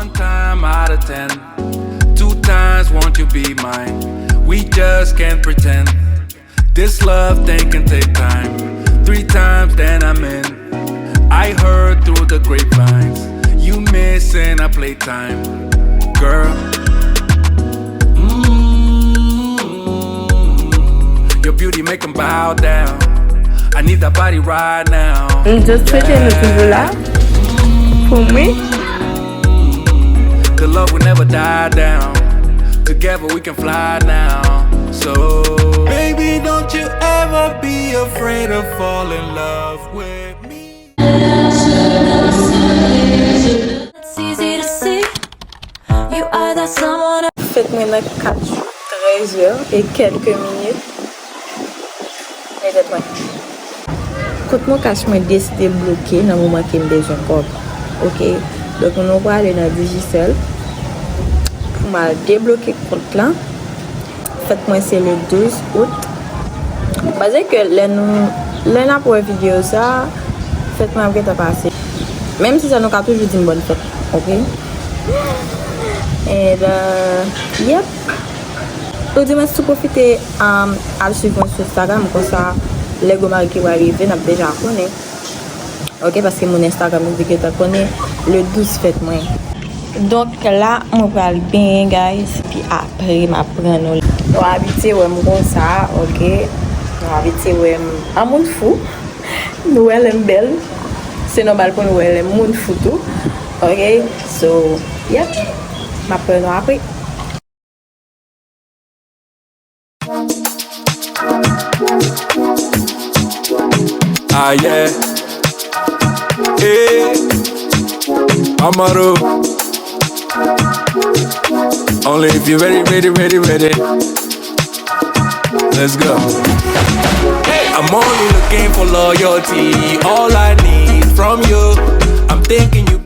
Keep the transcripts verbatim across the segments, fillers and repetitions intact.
One time out of ten, two times won't you be mine? We just can't pretend. This love thing can take time. Three times, then I'm in. I heard through the grapevines you missing our playtime, girl. Mm, your beauty make 'em bow down. I need that body right now. M just swete nou toujou la pou mwen. The love will never die down. Together we can fly now. So, baby, don't you ever be afraid of falling in love with me. It's easy to see you are that someone. Fèt mwen nan kat jou, trèz è e kèlke minit. Men tèt mwen. Kont Moncash mwen deside bloke nan moman ke m bezwen kòb. Oke? Donk, nou prale nan Digicel pou m al debloke kont lan. Fèt mwen se le douz out. Panse ke lè nou, lè n ap wè videyo sa, fèt mwen ap gentan pase. Menm si sa, nou ka toujou di m bòn fèt, oke? And, uh, yep. Ou di mwen si w pwofite, um, al swiv mwen sou Instagram, konsa lè gwo mari ki pral rive, n ap deja konnen. Oke, paske moun Instagram yo te gentan konnen le douz fèt mwen. Donk la, mwen pral benyen, guys, epi apre, m ap pran nou. Nou abitye wè m konsa, oke? Nou abitye wè m an moun fou. Nou wè lè m bèl. Se nòmal pou nou wè lè m moun fou tou. Oke? So, yep. M ap pran nou apre. Ah yeah. Hey. Amaro. Only if you ready, ready, ready, ready. Let's go. I'm only looking for loyalty. All I need from you. I'm thinking you.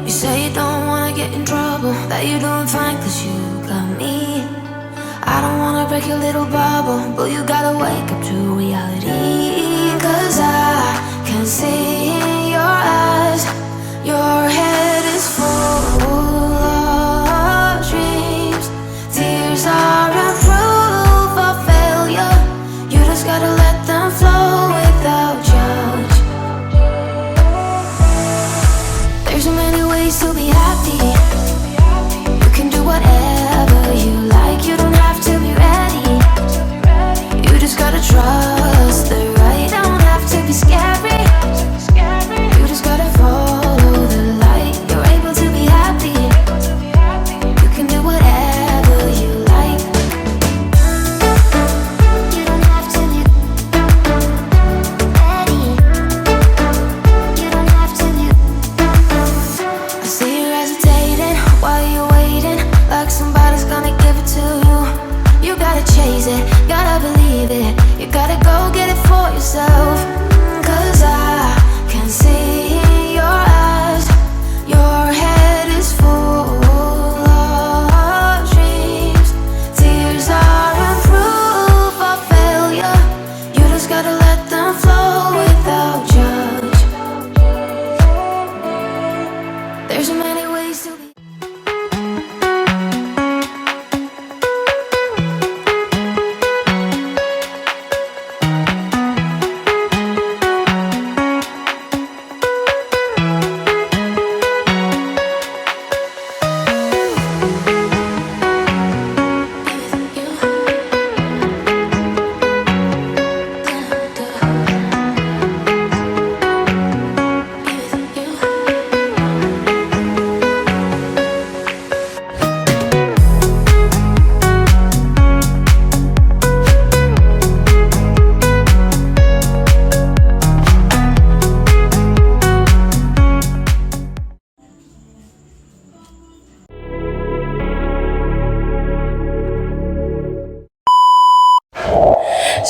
You say you don't wanna get in trouble, that you doing fine 'cause you got me. I don't wanna break your little bubble, but you gotta wake up to reality. 'Cause I can see in your eyes, your head is full of dreams. Tears aren't proof of failure. You just gotta let them flow without judge. There's so many ways to be happy. You can do whatever you like. You don't have to be ready. You just gotta trust.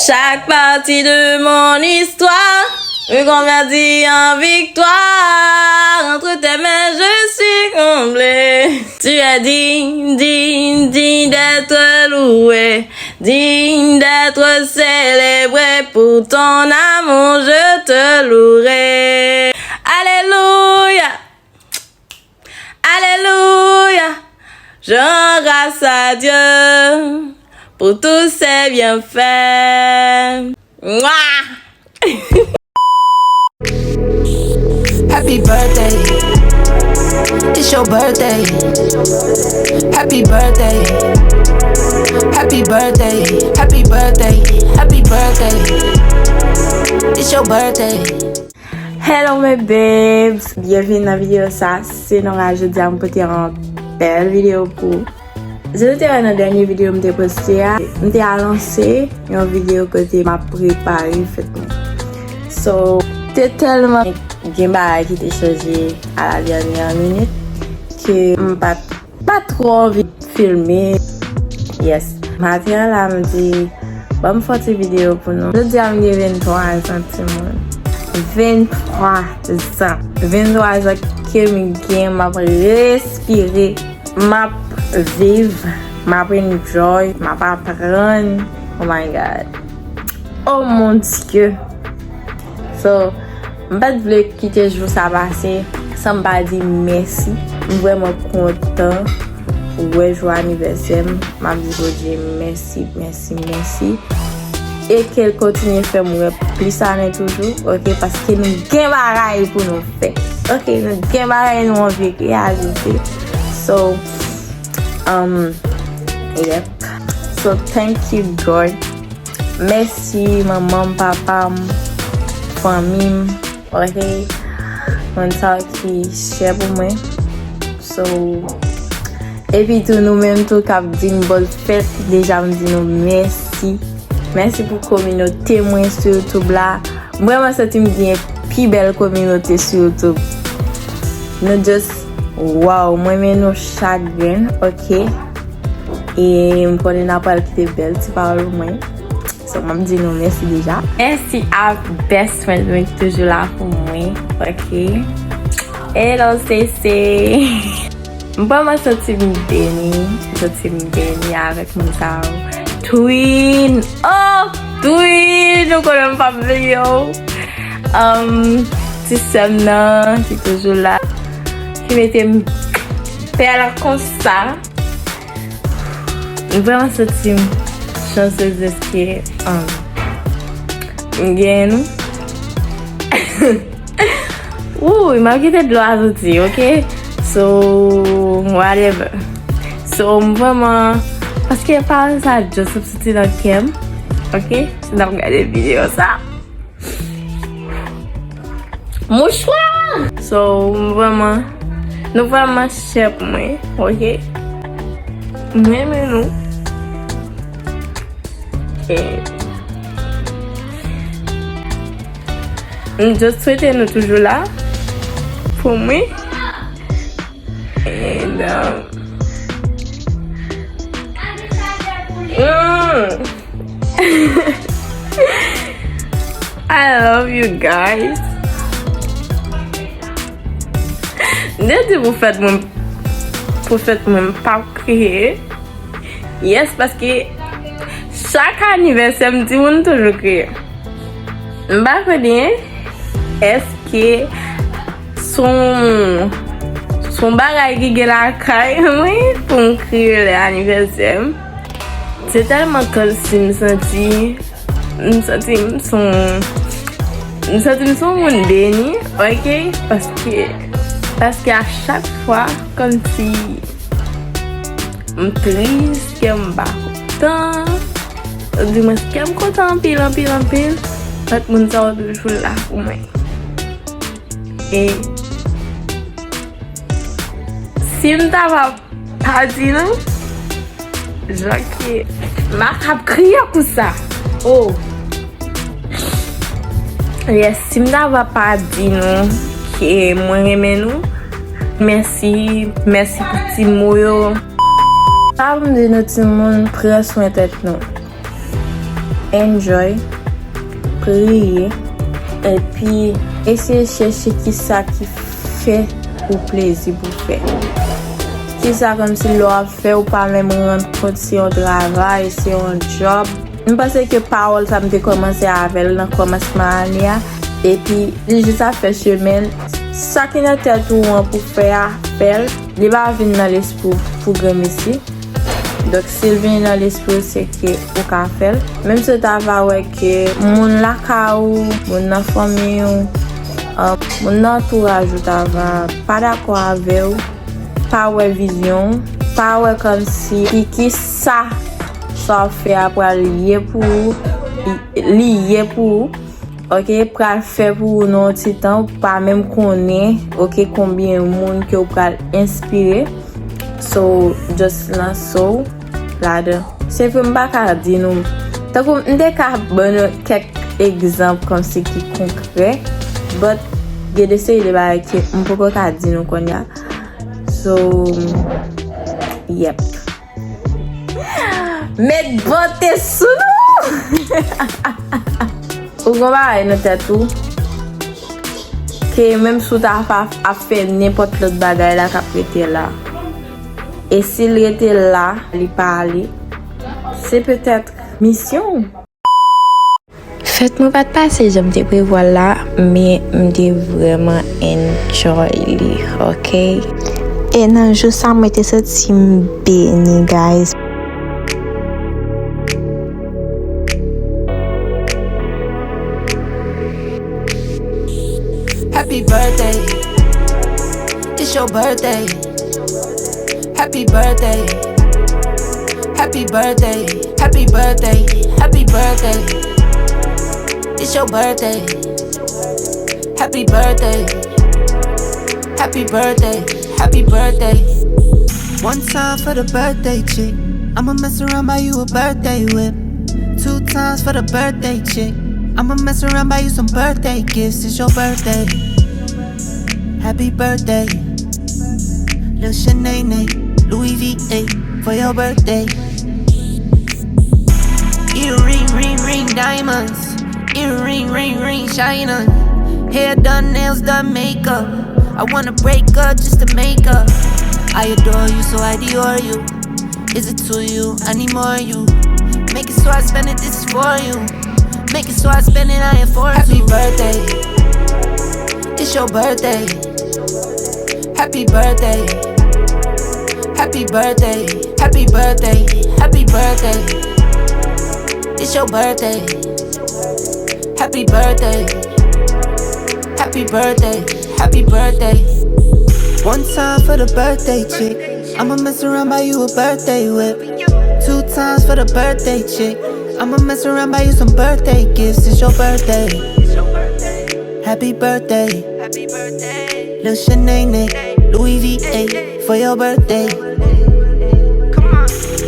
Chaque partie de mon histoire me convertit en victoire. Entre tes mains, je suis comblé. Tu es digne, digne, digne d'être loué, digne d'être célébré. Pour ton amour, je te louerai. Alléluia. Alléluia, je rends grâce à Dieu pour tous ses bienfaits. Mouah! Happy birthday. It's your birthday. Happy birthday. Happy birthday. Happy birthday. Happy birthday. It's your birthday. Hello my babes, byenvini nan videyo sa. Se Nora, jodi a m pote yon bèl videyo pou ou. Jan nou te wè nan dènye videyo m te poste a, m te anonse yon videyo kote m ap prepare fèt mwen. So, te tèlman gen bagay ki te chanje à la dernière minute ke m pa t pa twò anvi filme. Yes. Maten an la, m di, ban m fè yon ti videyo pou nou. Jodi a, m gen venntwa zan, timoun. Venntwa zan. Venntwa zan ke m gen, m ap respire, m ap viv, m ap enjoy, m ap aprann. Oh my God. Oh mon Dieu. So, m pa t vle kite jou sa pase san m pa di mèsi. M vrèman kontan wè jou anivèsè m. M ap di Bondye mèsi, mèsi, mèsi. E ke l kontinye fè m wè plis ane toujou, oke? Paske nou gen bagay pou nou fè. Oke, nou gen bagay nou anvi reyalize. So, um, yep. So, thank you, God. Mèsi manman m, papa m, fanmi m, oke? Moun sa yo ki chè pou mwen. So, epi tou nou menm tou k ap di m bòn fèt, deja m di nou mèsi. Mèsi pou kominote mwen sou YouTube la. M vrèman santi m gen pi bèl kominote sou YouTube. Nou just, wow, m renmen nou chak grenn, oke? E m konnen n a pral kite bèl ti pawòl pou mwen. So, m ap di nou mèsi deja. Mèsi a best friend mwen ki toujou la pou mwen, oke? Hello, Sese. M vrèman santi m beni, m santi m beni avèk moun sa yo. Twin, oh, Twin, ou konnen m p ap bliye w. Um, ti sè m nan, ki toujou la, ki mete m pè la konsa. M vrèman santi m chansez dèske, um, m genyen nou. Wouy, m ap kite dlo a soti, oke? So, whatever. So, m vrèman, paske pawòl sa just ap soti nan kè m, oke? Si n ap gade videyo sa. Mouchwa! So, m vrèman, nou vrèman chè pou mwen, oke? M renmen nou. E m just swete nou toujou la pou mwen. And, um, mm. I love you guys. M te di pou fèt mwen, pou fèt mwen, m p ap kriye. Yes, paske chak anivèsè m timoun toujou kriye. M pa konnen èske s on, s on bagay ki gen lakay mwen pou m kriye lè anivèsè m. Se tèlman kòmsi m santi, m santi m s on, m santi m s on moun beni, oke? Paske, paske a chak fwa, kòmsi m tris, kè m pa kontan. Di mwens, kè m kontan anpil, anpil, anpil. Fèt moun sa yo toujou la pou mwen. E si m ta va pa di nou, jan ke m pa kab kriye konsa. Oh. Yes, si m ta va pa di nou ke mwen renmen nou, mèsi, mèsi pou ti mo yo. Sa pou m di nou timoun, pran swen tèt nou. Enjoy, priye, epi eseye chèche kisa ki fè ou plezi pou fè. Kisa kòmsi lè w ap fè, ou pa menm rann kont se yon travay, se yon djòb. M panse ke pawòl sa m te kòmanse avè l nan kòmansman ane a, epi li jis ap fè chemen l. Sa ki nan tèt ou an pou fè a, fè l. Li pa vin nan lespri w pou granmesi. Donk, si l vini nan lespri w, se ke ou ka fè l. Menm si w ta va wè ke moun lakay ou, moun nan fanmi w, ah, moun nan antouraj ou ta va pa dakò avè w, pa wè vizyon w, pa wè kòmsi ki, ki sa sa w ap fè a pral ye pou ou, li, li ye pou ou. Ok, pral fè pou ou nan yon ti tan, ou pa menm konnen, ok, konbyen moun ke w pral enspire. So, just lanse w ladan. Se vre, m pa ka di nou. Tankou m te ka ban nou kèk egzanp kòmsi ki konkrè, but gen de seri de bagay ke m poko ka di nou kounye a. So, yep. Met bote sou nou! Ou gon bagay nan tèt ou ke menm si w ta ap fè nenpòt lòt bagay la k ap rete la. E si l rete la, li pa ale, se petèt misyon w. Fèt mwen pa t pase jan m te prevwa l la, men m te vrèman enjoy li, ok? E nan jou sa, mwen te santi m beni, guys. Happy birthday. It's your birthday. Happy birthday. Happy birthday. Happy birthday. Happy birthday. It's your birthday. Happy birthday. Happy birthday. Happy birthday. One time for the birthday chick. I'ma mess around, buy you a birthday whip. Two times for the birthday chick. I'ma mess around, buy you some birthday gifts. It's your birthday. Happy birthday. Lil Shanae, Louis V eight for your birthday. Earring, ring, ring, diamonds. Earring, ring, ring, shine on. Hair done, nails done, makeup. I wanna break up just to make up. I adore you, so I Dior you. Is it to you? I need more of you. Make it so I spend it, this is for you. Make it so I spend it, I am for Happy you. Birthday. It's your birthday. Happy birthday. Happy birthday. Happy birthday. Happy birthday. It's your birthday. Happy birthday. Happy birthday. Happy birthday. One time for the birthday chick. I'ma mess around, buy you a birthday whip. Two times for the birthday chick. I'ma mess around, buy you some birthday gifts. It's your birthday. Happy birthday. Lil Shanae, Louis V eight for your birthday.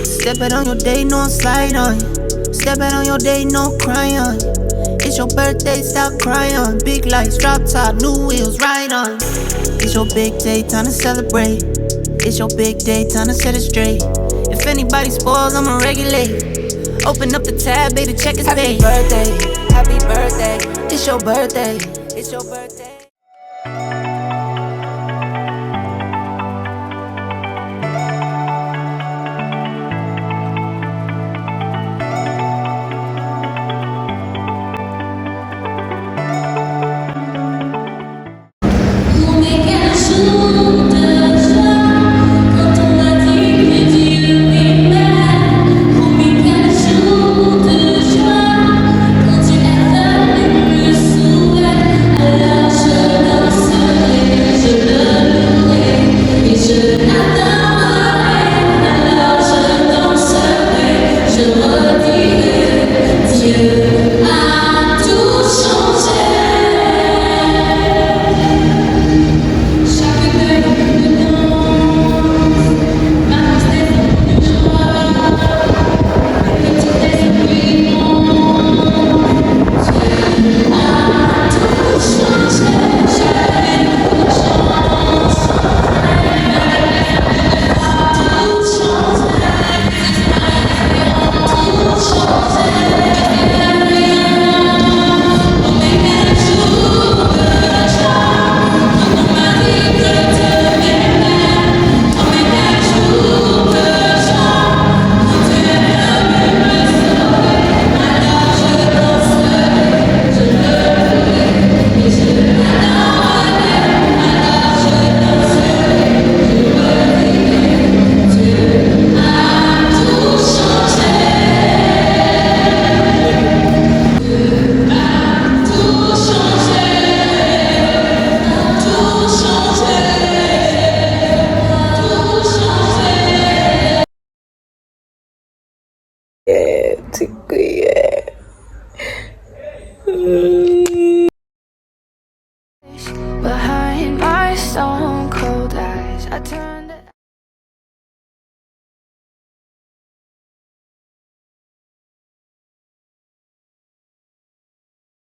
Step out on your day, no, I'm slide on you. Step out on your day, no, cry on you. It's your birthday, stop crying. Big lights, drop top, new wheels, ride on. It's your big day, time to celebrate. It's your big day, time to set it straight. If anybody spoil, I'ma regulate. Open up the tab, baby, check his Happy page. Birthday, happy birthday. It's your birthday. It's your birthday.